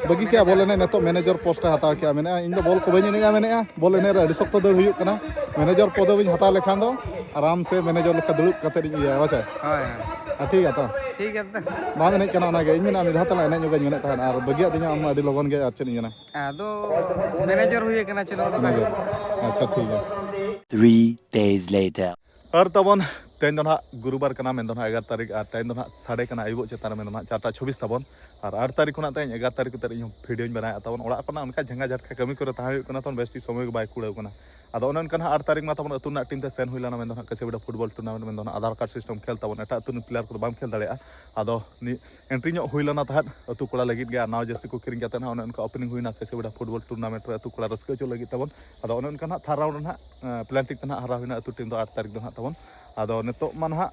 ᱵᱟᱹᱜᱤ ᱠᱮᱜᱼᱟ ᱵᱚᱞ ᱮᱱᱮᱡ, ᱱᱤᱛᱚᱜ manager post ᱮ ᱦᱟᱛᱟᱣ ᱠᱮᱜᱼᱟ᱾ ᱢᱮᱱᱮᱫᱼᱟ, "ᱤᱧ ᱫᱚ ᱵᱚᱞ ᱠᱚ ᱵᱟᱹᱧ ᱮᱱᱮᱡᱼᱟ", ᱢᱮᱱᱮᱫᱼᱟ, "ᱵᱚᱞ ᱮᱱᱮᱡ ᱨᱮ ᱟᱹᱰᱤ ᱥᱚᱠᱛᱚ ᱫᱟᱹᱲ ᱦᱩᱭᱩᱜ ᱠᱟᱱᱟ, manager ᱯᱚᱫᱮ ᱵᱟᱹᱧ ᱦᱟᱛᱟᱣ ᱞᱮᱠᱷᱟᱱ ᱫᱚ ᱟᱨᱟᱢ ᱥᱮ manager ᱞᱮᱠᱟ ᱫᱩᱲᱩᱵ ᱠᱟᱛᱮᱫ ᱤᱧ ᱤᱭᱟᱹᱭᱟ", ᱵᱟᱪᱮ? ᱦᱳᱭ, ᱦᱳᱭ᱾ ᱟᱨ ᱴᱷᱤᱠ ᱜᱮᱭᱟ ᱛᱚ? ᱴᱷᱤᱠ ᱜᱮᱭᱟ ᱛᱚ᱾ ᱵᱟᱢ ᱮᱱᱮᱡ ᱠᱟᱱᱟ, ᱚᱱᱟᱜᱮ ᱤᱧ ᱢᱮᱱᱟ ᱢᱤᱫ ᱫᱷᱟᱣ ᱛᱮᱞᱟᱝ ᱮᱱᱮᱡ ᱧᱚᱜᱟᱧ ᱢᱮᱱᱮᱫ ᱛᱟᱦᱮᱸᱫ, ᱟᱨ ᱵᱟᱹᱜᱤᱭᱟᱜ ᱫᱤᱧᱟ ᱟᱢ ᱟᱹᱰᱤ ᱞᱚᱜᱚᱱ ᱜᱮ, ᱟᱨ ᱪᱮᱫ ᱤᱧ ᱢᱮᱱᱟ? ᱟᱫᱚ manager ᱦᱩᱭ ᱟᱠᱟᱱᱟ, ᱪᱮᱫ ᱦᱚᱸ ᱵᱟᱝ᱾ Manager᱾ ᱟᱪᱪᱷᱟ, ᱴᱷᱤᱠ ᱜᱮᱭᱟ᱾ Three days later. ᱟᱨ ᱛᱟᱵᱚᱱ ᱛᱮᱦᱮᱧ ᱫᱚ ᱱᱟᱦᱟᱜ ᱜᱩᱨᱩᱵᱟᱨ ᱠᱟᱱᱟ, ᱢᱮᱱᱫᱚ ᱱᱟᱦᱟᱜ ᱮᱜᱟᱨᱚ ᱛᱟᱹᱨᱤᱠᱷ, ᱟᱨ time ᱫᱚ ᱱᱟᱦᱟᱜ ᱥᱟᱰᱮ ᱠᱟᱱᱟ ᱟᱹᱭᱩᱵᱚᱜ ᱪᱮᱛᱟᱱ ᱨᱮ, ᱢᱮᱱᱫᱚ ᱱᱟᱦᱟᱜ ᱪᱟᱨᱴᱟ ᱪᱷᱚᱵᱵᱤᱥ ᱛᱟᱵᱚᱱ᱾ ᱟᱨ ᱟᱴ ᱛᱟᱹᱨᱤᱠᱷ ᱠᱷᱚᱱᱟᱜ ᱛᱮᱦᱮᱧ ᱮᱜᱟᱨᱚ ᱛᱟᱹᱨᱤᱠᱷ ᱩᱛᱟᱹᱨ ᱤᱧᱦᱚᱸ videoᱧ ᱵᱮᱱᱟᱣᱮᱫ ᱛᱟᱵᱚᱱ᱾ ᱚᱲᱟᱜ ᱠᱷᱚᱱᱟᱜ ᱚᱱᱠᱟ ᱡᱷᱟᱸᱜᱟ ᱡᱷᱟᱴᱠᱟ ᱠᱟᱹᱢᱤ ᱠᱚᱨᱮ ᱛᱟᱦᱮᱸ ᱦᱩᱭᱩᱜ ᱠᱟᱱᱟ, ᱛᱚ ᱵᱮᱥ ᱴᱷᱤᱠ ᱥᱚᱢᱚᱭ ᱜᱮ ᱵᱟᱭ ᱠᱩᱲᱟᱹᱣ ᱠᱟᱱᱟ᱾ ᱟᱫᱚ ᱚᱱᱮ ᱚᱱᱠᱟ ᱱᱟᱦᱟᱜ ᱟᱴ ᱛᱟᱹᱨᱤᱠᱷ ᱢᱟ ᱛᱟᱵᱚᱱ ᱟᱹᱛᱩ ᱨᱮᱱᱟᱜ team ᱛᱮ ᱥᱮᱱ ᱦᱩᱭ ᱞᱮᱱᱟ, ᱢᱮᱱᱫᱚ ᱱᱟᱦᱟᱜ ᱠᱟᱹᱥᱤᱵᱮᱰᱟ football tournament, ᱢᱮᱱᱫᱚ ᱱᱟᱦᱟᱜ ᱟᱫᱷᱟᱨ card system ᱠᱷᱮᱞ ᱛᱟᱵᱚᱱ, ᱮᱴᱟᱜ ᱟᱹᱛᱩ ᱨᱮᱱ player ᱠᱚᱫᱚ ᱵᱟᱢ ᱠᱷᱮᱞ ᱫᱟᱲᱮᱭᱟᱜᱼᱟ᱾ ᱟᱫᱚ ᱱᱤ-, entry ᱧᱚᱜ ᱦᱩᱭ ᱞᱮᱱᱟ ᱛᱟᱦᱮᱸᱫ ᱟᱹᱛᱩ ᱠᱚᱲᱟ ᱞᱟᱹᱜᱤᱫ ᱜᱮ, ᱟᱨ ᱱᱟᱣᱟ jersey ᱠᱚ ᱠᱤᱨᱤᱧ ᱠᱟᱛᱮ ᱱᱟᱦᱟᱜ ᱚᱱᱮ ᱚᱱᱠᱟ opening ᱦᱩᱭᱱᱟ ᱠᱟᱹᱥᱤᱵᱮᱰᱟ football tournament ᱨᱮ ᱟᱹᱛᱩ ᱠᱚᱲᱟ ᱨᱟᱹᱥᱠᱟᱹ ᱦᱚᱪᱚ ᱞᱟᱹᱜᱤᱫ ᱛᱟᱵᱚᱱ᱾ ᱟᱫᱚ ᱚᱱᱮ ᱚᱱᱠᱟ ᱱᱟᱦᱟᱜ third round ᱨᱮ ᱱᱟᱦᱟᱜ, ᱮᱸ, penalty ᱛᱮ ᱱᱟᱦᱟᱜ ᱦᱟᱨᱟᱣ ᱦᱩᱭᱱᱟ ᱟᱹᱛᱩ team ᱫᱚ ᱟᱴ ᱛᱟᱹᱨᱤᱠᱷ ᱫᱚ ᱱᱟᱦᱟᱜ ᱛᱟᱵᱚᱱ᱾ ᱟᱫᱚ ᱱᱤᱛᱚᱜ ᱢᱟ ᱱᱟᱦᱟᱜ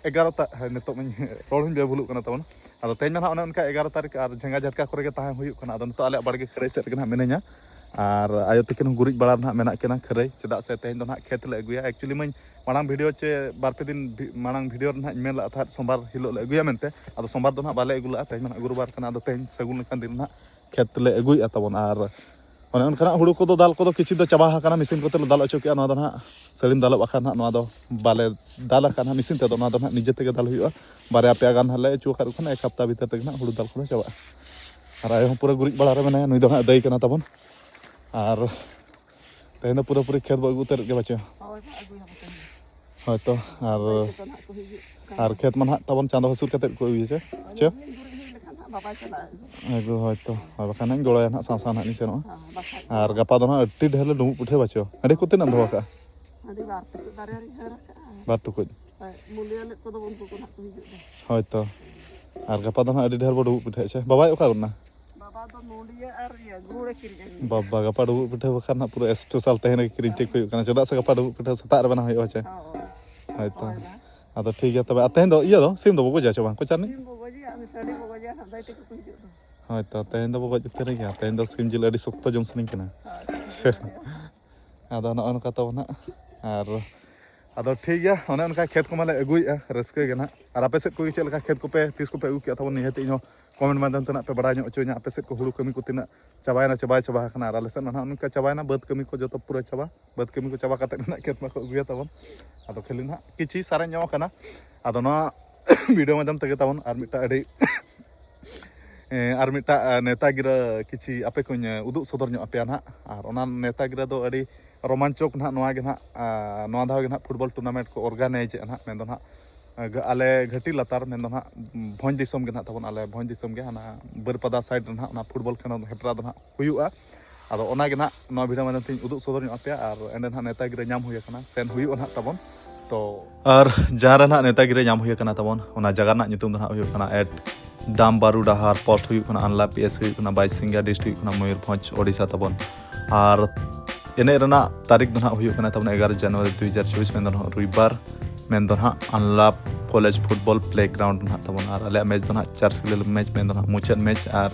ᱮᱜᱟᱨᱚ ᱛᱟ-, ᱦᱮᱸ, ᱱᱤᱛᱚᱜ ᱢᱟᱧ ᱨᱚᱲ ᱦᱚᱸᱧ ᱵᱮᱵᱷᱩᱞᱚᱜ ᱠᱟᱱᱟ ᱛᱟᱵᱚᱱ᱾ ᱟᱫᱚ ᱛᱮᱦᱮᱧ ᱢᱟ ᱱᱟᱦᱟᱜ ᱚᱱᱮ ᱚᱱᱠᱟ ᱮᱜᱟᱨᱚ ᱛᱟᱹᱨᱤᱠᱷ ᱟᱨ ᱡᱷᱟᱸᱜᱟ ᱡᱷᱟᱴᱠᱟ ᱠᱚᱨᱮ ᱜᱮ ᱛᱟᱦᱮᱸ ᱦᱩᱭᱩᱜ ᱠᱟᱱᱟ᱾ ᱟᱫᱚ ᱱᱤᱛᱚᱜ ᱟᱞᱮᱭᱟᱜ ᱵᱟᱲᱜᱮ ᱠᱷᱟᱹᱨᱟᱹᱭ ᱥᱮᱫ ᱨᱮᱜᱮ ᱱᱟᱦᱟᱜ ᱢᱤᱱᱟᱹᱧᱟ᱾ ᱟᱨ ᱟᱭᱳ ᱛᱟᱹᱠᱤᱱ ᱦᱚᱸ ᱜᱩᱨᱤᱡ ᱵᱟᱲᱟ ᱨᱮ ᱱᱟᱦᱟᱜ ᱢᱮᱱᱟᱜ ᱠᱤᱱᱟ ᱠᱷᱟᱹᱨᱟᱹᱭ, ᱪᱮᱫᱟᱜ ᱥᱮ ᱛᱮᱦᱮᱧ ᱫᱚ ᱱᱟᱦᱟᱜ ᱠᱷᱮᱛ ᱞᱮ ᱟᱹᱜᱩᱭᱟ᱾ Actually ᱢᱟᱧ ᱢᱟᱲᱟᱝ video ᱪᱮ ᱵᱟᱨ ᱯᱮ ᱫᱤᱱ ᱵᱷᱤ-, ᱢᱟᱲᱟᱝ video ᱨᱮ ᱱᱟᱦᱟᱜ ᱤᱧ ᱢᱮᱱ ᱞᱮᱫ ᱛᱟᱦᱮᱸᱫ ᱥᱳᱢᱵᱟᱨ ᱦᱤᱞᱳᱜ ᱞᱮ ᱟᱹᱜᱩᱭᱟ ᱢᱮᱱᱛᱮ᱾ ᱟᱫᱚ ᱥᱳᱢᱵᱟᱨ ᱫᱚ ᱱᱟᱦᱟᱜ ᱵᱟᱞᱮ ᱟᱹᱜᱩ ᱞᱮᱫᱼᱟ, ᱛᱮᱦᱮᱧ ᱢᱟ ᱱᱟᱦᱟᱜ ᱜᱩᱨᱩᱵᱟᱨ ᱠᱟᱱᱟ, ᱟᱫᱚ ᱛᱮᱦᱮᱧ ᱥᱟᱹᱜᱩᱱ ᱞᱮᱠᱟᱱ ᱫᱤᱱ ᱱᱟᱦᱟᱜ ᱠᱷᱮᱛ ᱞᱮ ᱟᱹᱜᱩᱭᱮᱫᱼᱟ ᱛᱟᱵᱚᱱ᱾ ᱟᱨ ᱚᱱᱮ ᱚᱱᱠᱟᱱᱟᱜ ᱦᱩᱲᱩ ᱠᱚᱫᱚ ᱫᱟᱞ ᱠᱚᱫᱚ ᱠᱤᱪᱷᱩ ᱫᱚ ᱪᱟᱵᱟ ᱟᱠᱟᱱᱟ, ᱢᱮᱥᱤᱱ ᱠᱚᱛᱮ ᱞᱮ ᱫᱟᱞ ᱚᱪᱚ ᱠᱮᱜᱼᱟ᱾ ᱱᱚᱣᱟ ᱫᱚ ᱱᱟᱦᱟᱜ ᱥᱟᱹᱲᱤᱢ ᱫᱟᱞᱚᱵ ᱟᱠᱟᱱ ᱱᱟᱦᱟᱜ, ᱱᱚᱣᱟ ᱫᱚ ᱵᱟᱞᱮ ᱫᱟᱞ ᱟᱠᱟᱫ ᱱᱟᱦᱟᱜ ᱢᱮᱥᱤᱱ ᱛᱮᱫᱚ, ᱱᱚᱣᱟ ᱫᱚ ᱱᱟᱦᱟᱜ ᱱᱤᱡᱮ ᱛᱮᱜᱮ ᱫᱟᱞ ᱦᱩᱭᱩᱜᱼᱟ᱾ ᱵᱟᱨᱭᱟ ᱯᱮᱭᱟ ᱜᱟᱱ ᱱᱟᱦᱟᱜ ᱞᱮ ᱚᱪᱚ ᱟᱠᱟᱫ ᱠᱚ ᱠᱷᱟᱱ ᱮᱠ ᱦᱟᱯᱛᱟ ᱵᱷᱤᱛᱤᱨ ᱛᱮᱜᱮ ᱱᱟᱦᱟᱜ ᱦᱩᱲᱩ ᱫᱟᱞ ᱠᱚᱫᱚ ᱪᱟᱵᱟᱜᱼᱟ᱾ ᱟᱨ ᱟᱭᱳ ᱦᱚᱸ ᱯᱩᱨᱟᱹ ᱜᱩᱨᱤᱡ ᱵᱟᱲᱟ ᱨᱮ ᱢᱮᱱᱟᱭᱟ, ᱱᱩᱭ ᱫᱚ ᱱᱟᱦᱟᱜ ᱫᱟᱹᱭ ᱠᱟᱱᱟ ᱛᱟᱵᱚᱱ᱾ ᱟᱨ ᱛᱮᱦᱮᱧ ᱫᱚ ᱯᱩᱨᱟᱹᱯᱩᱨᱤ ᱠᱷᱮᱛ ᱵᱚ ᱟᱹᱜᱩ ᱩᱛᱟᱹᱨᱮᱫ ᱜᱮ ᱵᱟᱪᱚ᱾ ᱦᱳᱭ, ᱵᱚ ᱟᱹᱜᱩᱭᱟ ᱵᱚ ᱛᱮᱦᱮᱧ᱾ ᱦᱳᱭ ᱛᱚ, ᱟᱨ ᱫᱟᱹᱭ ᱛᱟᱠᱚ ᱱᱟᱦᱟᱜ ᱠᱚ ᱦᱤᱡᱩᱜ ᱠᱟᱱᱟ᱾ ᱟᱨ ᱠᱷᱮᱛ ᱢᱟ ᱱᱟᱦᱟᱜ ᱛᱟᱵᱚᱱ ᱪᱟᱸᱫᱚ ᱦᱟᱹᱥᱩᱨ ᱠᱟᱛᱮᱫ ᱠᱚ ᱟᱹᱜᱩᱭᱟ ᱪᱮ? ᱦᱳᱭ, ᱪᱮ? ᱜᱩᱨᱤᱡ ᱦᱩᱭ ᱞᱮᱠᱷᱟᱱ ᱦᱟᱸᱜ ᱵᱟᱵᱟᱭ ᱪᱟᱞᱟᱜᱼᱟ ᱟᱹᱜᱩ᱾ ᱟᱹᱜᱩ, ᱦᱳᱭ ᱛᱚ᱾ ᱦᱳᱭ, ᱵᱟᱠᱷᱟᱱ ᱦᱟᱸᱜ ᱤᱧ ᱜᱚᱲᱚᱭᱟ ᱱᱟᱦᱟᱜ, ᱥᱟᱶ ᱥᱟᱶ ᱱᱟᱦᱟᱜ ᱤᱧ ᱥᱮᱱᱚᱜᱼᱟ᱾ ᱦᱮᱸ, ᱵᱟᱠᱷᱟᱡ ᱫᱚ᱾ ᱟᱨ ᱜᱟᱯᱟ ᱫᱚ ᱱᱟᱦᱟᱜ ᱟᱹᱰᱤ ᱰᱷᱮᱨ ᱞᱮ ᱰᱩᱸᱵᱩᱜ ᱯᱤᱴᱷᱟᱹ ᱵᱟᱪᱚ᱾ ᱦᱟᱺᱰᱤ ᱠᱚ ᱛᱤᱱᱟᱹᱜ ᱮᱢ ᱫᱚᱦᱚ ᱠᱟᱜᱼᱟ? ᱦᱟᱺᱰᱤ ᱵᱟᱨ ᱴᱩᱠᱩᱡ, ᱵᱟᱨᱭᱟ ᱨᱤᱧ ᱦᱟᱹᱨ ᱟᱠᱟᱜᱼᱟ᱾ ᱵᱟᱨ ᱴᱩᱠᱩᱡ? ᱦᱳᱭ, ᱢᱩᱞᱤᱭᱟᱹ ᱞᱮᱫ ᱠᱚᱫᱚ ᱩᱱᱠᱩ ᱠᱚ ᱱᱟᱦᱟᱜ ᱠᱚ ᱦᱤᱡᱩᱜ ᱫᱚ᱾ ᱦᱳᱭ ᱛᱚ᱾ ᱟᱨ ᱜᱟᱯᱟ ᱫᱚ ᱱᱟᱦᱟᱜ ᱟᱹᱰᱤ ᱰᱷᱮᱨ ᱵᱚ ᱰᱩᱸᱵᱩᱜ ᱯᱤᱴᱷᱟᱹᱭᱟ ᱪᱮ? ᱵᱟᱵᱟᱭ ᱚᱠᱟ ᱜᱚᱫ ᱱᱟ? ᱵᱟᱵᱟ ᱫᱚ ᱱᱚᱰᱤᱭᱟᱹ ᱟᱨ ᱤᱭᱟᱹ ᱜᱩᱲ ᱮ ᱠᱤᱨᱤᱧ ᱟᱹᱜᱩᱭᱟ᱾ ᱵᱟᱵᱟ, ᱜᱟᱯᱟ ᱰᱩᱸᱵᱩᱜ ᱯᱤᱴᱷᱟᱹ ᱵᱟᱠᱷᱟᱱ ᱱᱟᱦᱟᱜ ᱯᱩᱨᱟᱹ special ᱛᱮᱦᱮᱧ ᱨᱮᱜᱮ ᱠᱤᱨᱤᱧ ᱴᱷᱤᱠ ᱦᱩᱭᱩᱜ ᱠᱟᱱᱟ᱾ ᱪᱮᱫᱟᱜ ᱥᱮ ᱜᱟᱯᱟ ᱰᱩᱸᱵᱩᱜ ᱯᱤᱴᱷᱟᱹ ᱥᱮᱛᱟᱜ ᱨᱮ ᱵᱮᱱᱟᱣ ᱦᱩᱭᱩᱜᱼᱟ ᱪᱮ? ᱦᱳᱭ᱾ ᱦᱳᱭ ᱛᱚ᱾ ᱦᱳᱭ ᱢᱟ᱾ ᱟᱫᱚ ᱴᱷᱤᱠ ᱜᱮᱭᱟ ᱛᱚᱵᱮ᱾ ᱟᱨ ᱛᱮᱦᱮᱧ ᱫᱚ ᱤᱭᱟᱹ ᱫᱚ, ᱥᱤᱢ ᱫᱚ ᱵᱟᱵᱚ ᱜᱚᱡᱟ ᱪᱮ ᱵᱟᱝ? ᱠᱚᱪᱟᱨᱱᱤ? ᱥᱤᱢ ᱵᱚ ᱜᱚᱡᱮᱭᱟ, ᱩᱱᱤ ᱥᱟᱺᱰᱤ ᱵᱚ ᱜᱚᱡᱮᱭᱟ, ᱱᱟᱦᱟᱜ ᱫᱟᱹᱭ ᱛᱟᱠᱚ ᱠᱚ ᱦᱤᱡᱩᱜ ᱫᱚ᱾ ᱦᱳᱭ ᱛᱚ, ᱛᱮᱦᱮᱧ ᱫᱚᱵᱚ ᱜᱚᱡ ᱩᱛᱟᱹᱨᱮ ᱜᱮᱭᱟ᱾ ᱛᱮᱦᱮᱧ ᱫᱚ ᱥᱤᱢ ᱡᱤᱞ ᱟᱹᱰᱤ ᱥᱚᱠᱛᱚ ᱡᱚᱢ ᱥᱟᱱᱟᱧ ᱠᱟᱱᱟ᱾ ᱦᱳᱭ᱾ ᱟᱫᱚ ᱱᱚᱜᱼᱚ ᱱᱚᱝᱠᱟ ᱛᱟᱵᱚ ᱱᱟᱦᱟᱜ᱾ ᱟᱨ ᱟᱫᱚ ᱴᱷᱤᱠ ᱜᱮᱭᱟ, ᱚᱱᱮ ᱚᱱᱠᱟ ᱠᱷᱮᱛ ᱠᱚᱢᱟ ᱞᱮ ᱟᱹᱜᱩᱭᱮᱫᱼᱟ, ᱨᱟᱹᱥᱠᱟᱹ ᱜᱮ ᱱᱟᱦᱟᱜ᱾ ᱟᱨ ᱟᱯᱮ ᱥᱮᱫ ᱠᱚᱜᱮ ᱪᱮᱫ ᱞᱮᱠᱟ ᱠᱷᱮᱛ ᱠᱚᱯᱮ, ᱛᱤᱥ ᱠᱚᱯᱮ ᱟᱹᱜᱩ ᱠᱮᱜᱼᱟ ᱛᱟᱵᱚᱱ, ᱱᱤᱦᱟᱹᱛ ᱤᱧ ᱦᱚᱸ comment ᱢᱟᱫᱽᱫᱷᱚᱢ ᱛᱮ ᱱᱟᱦᱟᱜ ᱯᱮ ᱵᱟᱲᱟᱭ ᱧᱚᱜ ᱦᱚᱪᱚᱧᱟ, ᱟᱯᱮ ᱥᱮᱫ ᱠᱚ ᱦᱩᱲᱩ ᱠᱟᱹᱢᱤ ᱠᱚ ᱛᱤᱱᱟᱹᱜ ᱪᱟᱵᱟᱭᱮᱱᱟ ᱪᱮ ᱵᱟᱭ ᱪᱟᱵᱟ ᱟᱠᱟᱱᱟ᱾ ᱟᱨ ᱟᱞᱮ ᱥᱮᱫ ᱢᱟ ᱱᱟᱦᱟᱜ ᱱᱚᱝᱠᱟ ᱪᱟᱵᱟᱭᱮᱱᱟ, ᱵᱟᱹᱫᱽ ᱠᱟᱹᱢᱤ ᱠᱚ ᱡᱚᱛᱚ ᱯᱩᱨᱟᱹ ᱪᱟᱵᱟ, ᱵᱟᱹᱫᱽ ᱠᱟᱹᱢᱤ ᱠᱚ ᱪᱟᱵᱟ ᱠᱟᱛᱮᱫ ᱱᱟᱦᱟᱜ ᱠᱷᱮᱛ ᱢᱟᱠᱚ ᱟᱹᱜᱩᱭᱟ ᱛᱟᱵᱚᱱ᱾ ᱟᱫᱚ ᱠᱷᱟᱹᱞᱤ ᱱᱟᱦᱟᱜ ᱠᱤᱪᱷᱤ ᱥᱟᱨᱮᱡ ᱧᱚᱜ ᱟᱠᱟᱱᱟ᱾ ᱟᱫᱚ ᱱᱚᱣᱟ video ᱢᱟᱫᱽᱫᱷᱚᱢ ᱛᱮᱜᱮ ᱛᱟᱵᱚᱱ ᱟᱨ ᱢᱤᱫᱴᱟᱝ ᱟᱹᱰᱤ ᱮᱸ, ᱟᱨ ᱢᱤᱫᱴᱟᱜ, ᱮᱸ, ᱱᱮᱛᱟ ᱜᱤᱨᱟᱹ ᱠᱤᱪᱷᱤ ᱟᱯᱮ ᱠᱚᱧ, ᱮᱸ, ᱩᱫᱩᱜ ᱥᱚᱫᱚᱨ ᱧᱚᱜ ᱟᱯᱮᱭᱟ ᱱᱟᱦᱟᱜ᱾ ᱟᱨ ᱚᱱᱟ ᱱᱮᱛᱟ ᱜᱤᱨᱟᱹ ᱫᱚ ᱟᱹᱰᱤ ᱨᱳᱢᱟᱧᱪᱚᱠ ᱱᱟᱦᱟᱜ ᱱᱚᱣᱟ ᱜᱮ ᱱᱟᱦᱟᱜ, ᱟᱸ, ᱱᱚᱣᱟ ᱫᱷᱟᱣ ᱜᱮ ᱱᱟᱦᱟᱜ football tournament ᱠᱚ organize ᱮᱫᱼᱟ ᱱᱟᱦᱟᱜ, ᱢᱮᱱᱫᱚ ᱱᱟᱦᱟᱜ, ᱟᱸ, ᱜᱟ-, ᱟᱞᱮ ᱜᱷᱟᱹᱴᱤ ᱞᱟᱛᱟᱨ ᱢᱮᱱᱫᱚ ᱱᱟᱦᱟᱜ, ᱩᱸ, ᱵᱷᱚᱸᱡᱽ ᱫᱤᱥᱚᱢ ᱜᱮ ᱱᱟᱦᱟᱜ ᱛᱟᱵᱚᱱ, ᱟᱞᱮ ᱵᱷᱚᱸᱡᱽ ᱫᱤᱥᱚᱢ ᱜᱮ ᱦᱟᱱᱟ ᱵᱟᱹᱨᱯᱟᱫᱟ side ᱨᱮ ᱱᱟᱦᱟᱜ ᱚᱱᱟ football ᱠᱷᱮᱞᱳᱸᱰ ᱦᱮᱯᱨᱟᱣ ᱫᱚ ᱱᱟᱦᱟᱜ ᱦᱩᱭᱩᱜᱼᱟ᱾ ᱟᱫᱚ ᱚᱱᱟ ᱜᱮ ᱱᱟᱦᱟᱜ ᱱᱚᱣᱟ video ᱢᱟᱫᱽᱫᱷᱚᱢ ᱛᱮᱧ ᱩᱫᱩᱜ ᱥᱚᱫᱚᱨ ᱧᱚᱜ ᱟᱯᱮᱭᱟ, ᱟᱨ ᱮᱸᱰᱮ ᱱᱟᱦᱟᱜ ᱱᱮᱛᱟ ᱜᱤᱨᱟᱹ ᱧᱟᱢ ᱦᱩᱭ ᱟᱠᱟᱱᱟ, ᱥᱮᱱ ᱦᱩᱭᱩᱜᱼᱟ ᱱᱟᱦᱟᱜ ᱛᱟᱵᱚᱱ᱾ ᱛᱚ ᱟᱨ ᱡᱟᱦᱟᱸ ᱨᱮ ᱱᱟᱦᱟᱜ ᱱᱮᱛᱟ ᱜᱤᱨᱟᱹ ᱧᱟᱢ ᱦᱩᱭ ᱟᱠᱟᱱᱟ ᱛᱟᱵᱚᱱ, ᱚᱱᱟ ᱡᱟᱭᱜᱟ ᱨᱮᱱᱟᱜ ᱧᱩᱛᱩᱢ ᱫᱚ ᱱᱟᱦᱟᱜ ᱦᱩᱭᱩᱜ ᱠᱟᱱᱟ at ᱰᱟᱢ ᱵᱟᱨᱩ ᱰᱟᱦᱟᱨ, post ᱦᱩᱭᱩᱜ ᱠᱟᱱᱟ ᱟᱱᱞᱟ, P S ᱦᱩᱭᱩᱜ ᱠᱟᱱᱟ ᱵᱟᱭᱥᱤᱝᱜᱟ, district ᱦᱩᱭᱩᱜ ᱠᱟᱱᱟ ᱢᱚᱭᱩᱨᱵᱷᱚᱸᱡᱽ, ᱳᱰᱤᱥᱟ ᱛᱟᱵᱚᱱ᱾ ᱟᱨ ᱮᱱᱮᱡ ᱨᱮᱱᱟᱜ ᱛᱟᱹᱨᱤᱠᱷ ᱫᱚ ᱱᱟᱦᱟᱜ ᱦᱩᱭᱩᱜ ᱠᱟᱱᱟ ᱛᱟᱵᱚᱱ ᱮᱜᱟᱨᱚ ᱡᱟᱱᱩᱣᱟᱨᱤ ᱫᱩ ᱦᱟᱡᱟᱨ ᱪᱚᱵᱵᱤᱥ, ᱢᱮᱱᱫᱚ ᱱᱟᱦᱟᱜ ᱨᱚᱵᱤᱵᱟᱨ, ᱢᱮᱱᱫᱚ ᱱᱟᱦᱟᱜ ᱟᱱᱞᱟ ᱠᱚᱞᱮᱡᱽ football playground ᱱᱟᱦᱟᱜ ᱛᱟᱵᱚᱱ᱾ ᱟᱨ ᱟᱞᱮᱭᱟᱜ match ᱫᱚ ᱱᱟᱦᱟᱜ ᱪᱟᱨ ᱥᱤᱞᱟᱹ match, ᱢᱮᱱᱫᱚ ᱱᱟᱦᱟᱜ ᱢᱩᱪᱟᱹᱫ match᱾ ᱟᱨ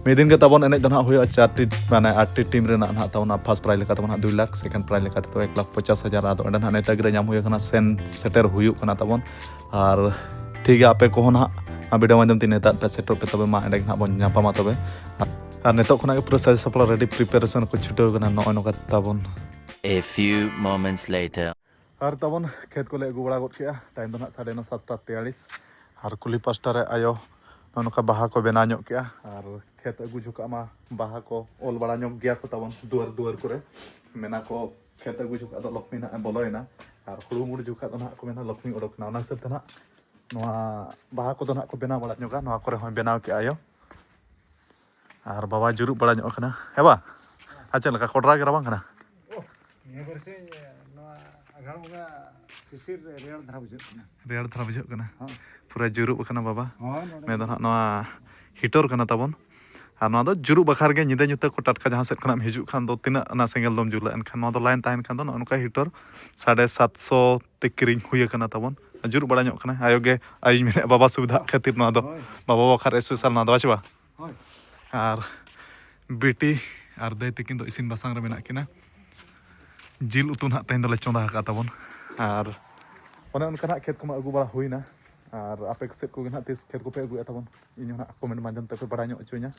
ᱢᱤᱫ ᱫᱤᱱ ᱜᱮ ᱛᱟᱵᱚᱱ ᱮᱱᱮᱡ ᱫᱚ ᱱᱟᱦᱟᱜ ᱦᱩᱭᱩᱜᱼᱟ ᱪᱟᱨᱴᱤ, ᱢᱟᱱᱮ ᱟᱴᱴᱤ team ᱨᱮᱱᱟᱜ ᱱᱟᱦᱟᱜ ᱛᱟᱵᱚᱱ᱾ ᱟᱨ first prize ᱞᱮᱠᱟ ᱛᱮᱵᱚᱱ ᱱᱟᱦᱟᱜ ᱫᱩᱭ ᱞᱟᱠᱷ, second prize ᱞᱮᱠᱟ ᱛᱮᱫᱚ ᱮᱠ ᱞᱟᱠᱷ ᱯᱚᱧᱪᱟᱥ ᱦᱟᱡᱟᱨ᱾ ᱟᱫᱚ ᱚᱸᱰᱮ ᱱᱟᱦᱟᱜ ᱱᱮᱛᱟ ᱜᱤᱨᱟᱹ ᱧᱟᱢ ᱦᱩᱭ ᱟᱠᱟᱱᱟ, ᱥᱮᱱ ᱥᱮᱴᱮᱨ ᱦᱩᱭᱩᱜ ᱠᱟᱱᱟ ᱛᱟᱵᱚᱱ᱾ ᱟᱨ ᱴᱷᱤᱠ ᱜᱮᱭᱟ, ᱟᱯᱮ ᱠᱚᱦᱚᱸ ᱱᱟᱦᱟᱜ ᱚᱱᱟ video ᱢᱟᱫᱽᱫᱷᱚᱢ ᱛᱮ ᱱᱮᱛᱟ ᱯᱮ ᱥᱮᱴᱮᱨᱚᱜ ᱯᱮ, ᱛᱚᱵᱮ ᱢᱟ ᱮᱸᱰᱮ ᱜᱮ ᱱᱟᱦᱟᱜ ᱵᱚᱱ ᱧᱟᱯᱟᱢᱟ ᱛᱚᱵᱮ᱾ ᱟᱨ ᱱᱤᱛᱚᱜ ᱠᱷᱚᱱᱟᱜ ᱜᱮ ᱯᱩᱨᱟᱹ ᱥᱟᱡᱽ ᱥᱟᱯᱲᱟᱣ ᱨᱮᱰᱤ ᱯᱨᱤᱯᱟᱨᱮᱥᱚᱱ ᱠᱚ ᱪᱷᱩᱴᱟᱹᱣ ᱠᱟᱱᱟ᱾ ᱱᱚᱜᱼᱚᱭ ᱱᱚᱝᱠᱟ ᱛᱟᱵᱚᱱ᱾ A few moments later. ᱟᱨ ᱛᱟᱵᱚᱱ ᱠᱷᱮᱛ ᱠᱚᱞᱮ ᱟᱹᱜᱩ ᱵᱟᱲᱟ ᱜᱚᱫ ᱠᱮᱜᱼᱟ᱾ ᱴᱟᱭᱤᱢ ᱫᱚ ᱱᱟᱦᱟᱜ ᱥᱟᱲᱮ ᱱᱚ, ᱥᱟᱛᱴᱟ ᱛᱮᱭᱟᱞᱤᱥ᱾ ᱟᱨ ᱠᱩᱞᱦᱤ ᱯᱟᱥᱴᱟ ᱨᱮ ᱟᱭᱳ ᱱᱚᱜᱼᱚ ᱱᱚᱝᱠᱟ ᱵᱟᱦᱟ ᱠᱚ ᱵᱮᱱᱟᱣ ᱧᱚᱜ ᱠᱮᱜᱼᱟ᱾ ᱟᱨ ᱠᱷᱮᱛ ᱟᱹᱜᱩ ᱡᱚᱠᱷᱟᱜ ᱢᱟ ᱵᱟᱦᱟ ᱠᱚ ᱚᱞ ᱵᱟᱲᱟ ᱧᱚᱜ ᱜᱮᱭᱟ ᱠᱚ ᱛᱟᱵᱚᱱ ᱫᱩᱣᱟᱹᱨ ᱫᱩᱣᱟᱹᱨ ᱠᱚᱨᱮ᱾ ᱢᱮᱱᱟ ᱠᱚ ᱠᱷᱮᱛ ᱟᱹᱜᱩ ᱡᱚᱠᱷᱟᱜ ᱫᱚ ᱞᱚᱠᱷᱢᱤ ᱱᱟᱦᱟᱜ ᱮ ᱵᱚᱞᱚᱭᱮᱱᱟ, ᱟᱨ ᱦᱩᱲᱩ ᱢᱩᱲᱩ ᱡᱚᱠᱷᱟᱜ ᱫᱚ ᱱᱟᱦᱟᱜ ᱠᱚ ᱢᱮᱱᱟ ᱞᱚᱠᱷᱢᱤ ᱚᱰᱚᱠ ᱮᱱᱟ᱾ ᱚᱱᱟ ᱦᱤᱥᱟᱹᱵ ᱛᱮ ᱱᱟᱦᱟᱜ ᱱᱚᱣᱟ ᱵᱟᱦᱟ ᱠᱚᱫᱚ ᱱᱟᱦᱟᱜ ᱠᱚ ᱵᱮᱱᱟᱣ ᱵᱟᱲᱟ ᱧᱚᱜᱟ᱾ ᱱᱚᱣᱟ ᱠᱚᱨᱮ ᱦᱚᱸᱭ ᱵᱮᱱᱟᱣ ᱠᱮᱜᱼᱟ ᱟᱭᱳ᱾ ᱟᱨ ᱵᱟᱵᱟ ᱡᱩᱨᱩᱜ ᱵᱟᱲᱟ ᱧᱚᱜ ᱠᱟᱱᱟ᱾ ᱦᱮᱸ ᱵᱟ? ᱟᱨ ᱪᱮᱫ ᱞᱮᱠᱟ ᱠᱚᱰᱨᱟ ᱜᱮ ᱨᱟᱵᱟᱝ ᱠᱟᱱᱟ? ᱱᱤᱭᱟᱹ ᱵᱟᱨᱥᱤᱧ ᱱᱚᱣᱟ ᱟᱜᱷᱟᱲ ᱵᱚᱸᱜᱟ ᱥᱤᱥᱤᱨ ᱨᱮᱭᱟᱲ ᱫᱷᱟᱨᱟ ᱵᱩᱡᱷᱟᱹᱜ ᱠᱟᱱᱟ᱾ ᱨᱮᱭᱟᱲ ᱫᱷᱟᱨᱟ ᱵᱩᱡᱷᱟᱹᱜ ᱠᱟᱱᱟ᱾ ᱦᱚᱸ᱾ ᱯᱩᱨᱟᱹ ᱡᱩᱨᱩᱜ ᱟᱠᱟᱱᱟ ᱵᱟᱵᱟ᱾ ᱦᱳᱭ, ᱱᱚᱰᱮ ᱢᱮᱱ ᱫᱚ ᱱᱟᱦᱟᱜ ᱱᱚᱣᱟ ᱦᱤᱴᱚᱨ ᱠᱟᱱᱟ ᱛᱟᱵᱚᱱ᱾ ᱟᱨ ᱱᱚᱣᱟ ᱫᱚ ᱡᱩᱨᱩᱜ ᱵᱟᱠᱷᱨᱟ ᱜᱮ, ᱧᱤᱫᱟᱹ ᱧᱩᱛᱟᱹ ᱠᱚ ᱴᱟᱴᱠᱟ ᱡᱟᱦᱟᱸ ᱥᱮᱫ ᱠᱷᱚᱱᱟᱜ ᱮᱢ ᱦᱤᱡᱩᱜ ᱠᱷᱟᱱ ᱫᱚ ᱛᱤᱱᱟᱹᱜ ᱚᱱᱟ ᱥᱮᱸᱜᱮᱞ ᱫᱚᱢ ᱡᱩᱞᱟ? ᱮᱱᱠᱷᱟᱱ ᱱᱚᱣᱟ ᱫᱚ ᱞᱟᱭᱤᱱ ᱛᱟᱦᱮᱱ ᱠᱷᱟᱱ ᱫᱚ ᱱᱚᱜᱼᱚ ᱱᱚᱝᱠᱟ ᱦᱤᱴᱚᱨ ᱥᱟᱲᱮ ᱥᱟᱛᱥᱚ ᱛᱮ ᱠᱤᱨᱤᱧ ᱦᱩᱭ ᱟᱠᱟᱱᱟ ᱛᱟᱵᱚᱱ᱾ ᱡᱩᱨᱩᱜ ᱵᱟᱲᱟ ᱧᱚᱜ ᱠᱟᱱᱟ ᱟᱭᱳ ᱜᱮ, ᱟᱭᱳᱧ ᱢᱮᱱᱮᱫᱼᱟ ᱵᱟᱵᱟ ᱥᱩᱵᱤᱫᱷᱟ ᱠᱷᱟᱹᱛᱤᱨ ᱱᱚᱣᱟ ᱫᱚ᱾ ᱦᱳᱭ᱾ ᱵᱟᱵᱟ ᱵᱟᱠᱷᱨᱟ ᱥᱯᱮᱥᱟᱞ ᱱᱚᱣᱟ ᱫᱚ, ᱵᱟᱪᱷᱮ ᱵᱟ? ᱦᱳᱭ᱾ ᱟᱨ ᱵᱤᱴᱤ ᱟᱨ ᱫᱟᱹᱭ ᱛᱟᱹᱠᱤᱱ ᱫᱚ ᱤᱥᱤᱱ ᱵᱟᱥᱟᱝ ᱨᱮ ᱢᱮᱱᱟᱜ ᱠᱤᱱᱟ᱾ ᱡᱤᱞ ᱩᱛᱩ ᱱᱟᱦᱟᱜ ᱛᱮᱦᱮᱧ ᱫᱚᱞᱮ ᱪᱚᱸᱫᱟ ᱟᱠᱟᱫ ᱛᱟᱵᱚᱱ᱾ ᱟᱨ ᱚᱱᱮ ᱚᱱᱠᱟ ᱱᱟᱦᱟᱜ ᱠᱷᱮᱛ ᱠᱚᱢᱟ ᱟᱹᱜᱩ ᱵᱟᱲᱟ ᱦᱩᱭᱱᱟ᱾ ᱟᱨ ᱟᱯᱮ ᱥᱮᱫ ᱠᱚᱜᱮ ᱱᱟᱦᱟᱜ ᱛᱤᱥ ᱠᱷᱮᱛ ᱠᱚᱯᱮ ᱟᱹᱜᱩᱭᱟ ᱛᱟᱵᱚᱱ, ᱤᱧ ᱦᱚᱸ ᱱᱟᱦᱟᱜ ᱠᱚᱢᱮᱱᱴ ᱢᱟᱫᱽᱫᱷᱚᱢ ᱛᱮᱯᱮ ᱵᱟᱲᱟᱭ ᱧᱚᱜ ᱦᱚᱪᱚᱧᱟ᱾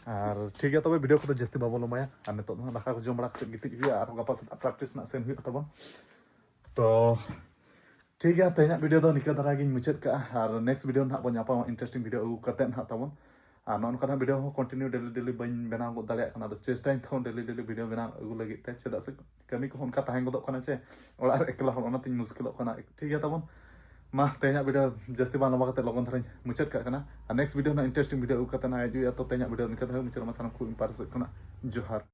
ᱟᱨ ᱴᱷᱤᱠ ᱜᱮᱭᱟ, ᱛᱚᱵᱮ ᱵᱷᱤᱰᱤᱭᱳ ᱠᱚᱫᱚ ᱡᱟᱹᱥᱛᱤ ᱵᱟᱵᱚᱱ ᱞᱚᱢᱟᱭᱟ᱾ ᱟᱨ ᱱᱤᱛᱚᱜ ᱫᱚ ᱱᱟᱦᱟᱜ ᱫᱟᱠᱟ ᱠᱚ ᱡᱚᱢ ᱵᱟᱲᱟ ᱠᱟᱛᱮᱫ ᱜᱤᱛᱤᱡ ᱦᱩᱭᱩᱜᱼᱟ, ᱟᱨᱦᱚᱸ ᱜᱟᱯᱟ ᱥᱮᱛᱟᱜ ᱯᱨᱮᱠᱴᱤᱥ ᱱᱟᱦᱟᱜ ᱥᱮᱱ ᱦᱩᱭᱩᱜ ᱛᱟᱵᱚᱱ᱾ ᱛᱚ ᱴᱷᱤᱠ ᱜᱮᱭᱟ, ᱛᱮᱦᱮᱧᱟᱜ ᱵᱷᱤᱰᱤᱭᱳ ᱫᱚ ᱱᱤᱝᱠᱟᱹ ᱫᱷᱟᱨᱟ ᱜᱤᱧ ᱢᱩᱪᱟᱹᱫ ᱠᱟᱜᱼᱟ᱾ ᱟᱨ ᱱᱮᱠᱥᱴ ᱵᱷᱤᱰᱤᱭᱳ ᱱᱟᱦᱟᱜ ᱵᱚᱱ ᱧᱟᱯᱟᱢᱟ ᱤᱱᱴᱟᱨᱮᱥᱴᱤᱝ ᱵᱷᱤᱰᱤᱭᱳ ᱟᱹᱜᱩ ᱠᱟᱛᱮᱫ ᱱᱟᱦᱟᱜ ᱛᱟᱵᱚᱱ᱾ ᱟᱨ ᱱᱚᱜᱼᱚ ᱱᱚᱝᱠᱟ ᱱᱟᱦᱟᱜ ᱵᱷᱤᱰᱤᱭᱳ ᱦᱚᱸ ᱠᱚᱱᱴᱤᱱᱤᱭᱩ ᱰᱮᱞᱤ ᱰᱮᱞᱤ ᱵᱟᱹᱧ ᱵᱮᱱᱟᱣ ᱜᱚᱫ ᱫᱟᱲᱮᱭᱟᱜ ᱠᱟᱱᱟ᱾ ᱟᱫᱚ ᱪᱮᱥᱴᱟᱧ ᱛᱟᱵᱚᱱ ᱰᱮᱞᱤ ᱰᱮᱞᱤ ᱵᱷᱤᱰᱤᱭᱳ ᱵᱮᱱᱟᱣ ᱟᱹᱜᱩ ᱞᱟᱹᱜᱤᱫ ᱛᱮ, ᱪᱮᱫᱟᱜ ᱥᱮ ᱠᱟᱹᱢᱤ ᱠᱚᱦᱚᱸ ᱚᱱᱠᱟ ᱛᱟᱦᱮᱸ ᱜᱚᱫᱚᱜ ᱠᱟᱱᱟ ᱪᱮ, ᱚᱲᱟᱜ ᱨᱮ ᱮᱠᱞᱟ ᱦᱚᱲ, ᱚᱱᱟᱛᱤᱧ ᱢᱩᱥᱠᱤᱞᱚᱜ ᱠᱟᱱᱟ᱾ ᱴᱷᱤᱠ ᱜᱮᱭᱟ ᱛᱟᱵᱚᱱ, ᱢᱟ ᱛᱮᱦᱮᱧᱟᱜ ᱵᱷᱤᱰᱤᱭᱳ ᱡᱟᱹᱥᱛᱤ ᱵᱟᱝ ᱞᱚᱢᱵᱟ ᱠᱟᱛᱮ ᱞᱚᱜᱚᱱ ᱫᱷᱟᱨᱟᱧ ᱢᱩᱪᱟᱹᱫ ᱠᱟᱜ ᱠᱟᱱᱟ᱾ ᱟᱨ ᱱᱮᱠᱥᱴ ᱵᱷᱤᱰᱤᱭᱳ ᱱᱟᱦᱟᱜ ᱤᱱᱴᱟᱨᱮᱥᱴᱤᱝ ᱵᱷᱤᱰᱤᱭᱳ ᱟᱹᱜᱩ ᱠᱟᱛᱮ ᱱᱟᱦᱟᱜ ᱦᱤᱡᱩᱜᱼᱟ᱾ ᱛᱚ ᱛᱮᱦᱮᱧᱟᱜ ᱵᱷᱤᱰᱤᱭᱳ ᱱᱤᱝᱠᱟᱹ ᱫᱷᱟᱨᱟ ᱢᱩᱪᱟᱹᱫ ᱢᱟ᱾ ᱥᱟᱱᱟᱢ ᱠᱚ ᱤᱧ ᱯᱟᱦᱴᱟ ᱥᱮᱫ ᱠᱷᱚᱱᱟᱜ ᱡᱚᱦᱟᱨ᱾